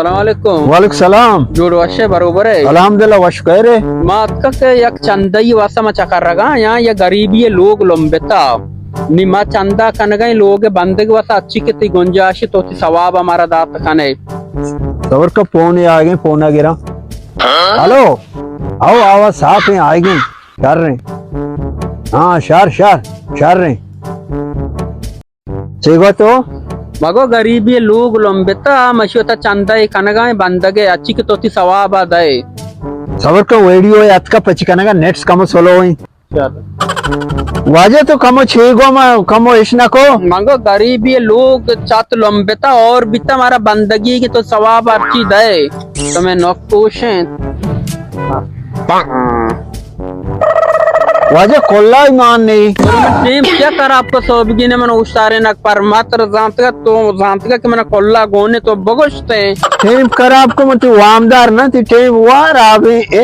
السلام علیکم۔ وعلیکم السلام۔ جوڑ وش ئے، بروبر ئے؟ الحمدللہ، وش خیر ئے۔ ما اتکا کہ یک چندہ ئی واسطہ ما چکر رگا یا یک غریبی لوگ لمبتا۔ نی ما چندہ کنگا ایں لوگ بندگ واسطہ، اچی کہ تئی گنجائش تو تئی ثواب ہمارا دات کنے۔ صبر کا، فون آئے گئے، فون آ گرا۔ ہلو، آؤ، آواز صاف ہیں، آئے گئے، شر ہیں۔ ہاں، شر، شر، شر ہیں۔ چے گو تو؟ مگو غریبی لوگ لمبتا، مشی وتا چندہ ای کنگا ایں بندگے، اچی کہ تو تئی ثواب آ دئے۔ صبر کن، ویڈیو اتکا پچ کنگا، نیٹس کمو سلو ایں۔ واجہ تو کمو چے گو، ما کمو اش نکو۔ مگو غریبی لوگ چت لمبتا اور بیتا، مارا بندگی کہ تو ثواب ہرچی دئے۔ تو میں نکوش ہیں۔ واجہ کلا ایمان نہیں۔ تو من ٹیم کیا خراب کو، سوبگی نے من اوشتارے نک پر متر زانتگا، تو زانتگا کہ من کلا گونے تو بگوشتے۔ ٹیم خراب کو، من تئی وامدار نہ، تئی ٹیم وار آبے، اے۔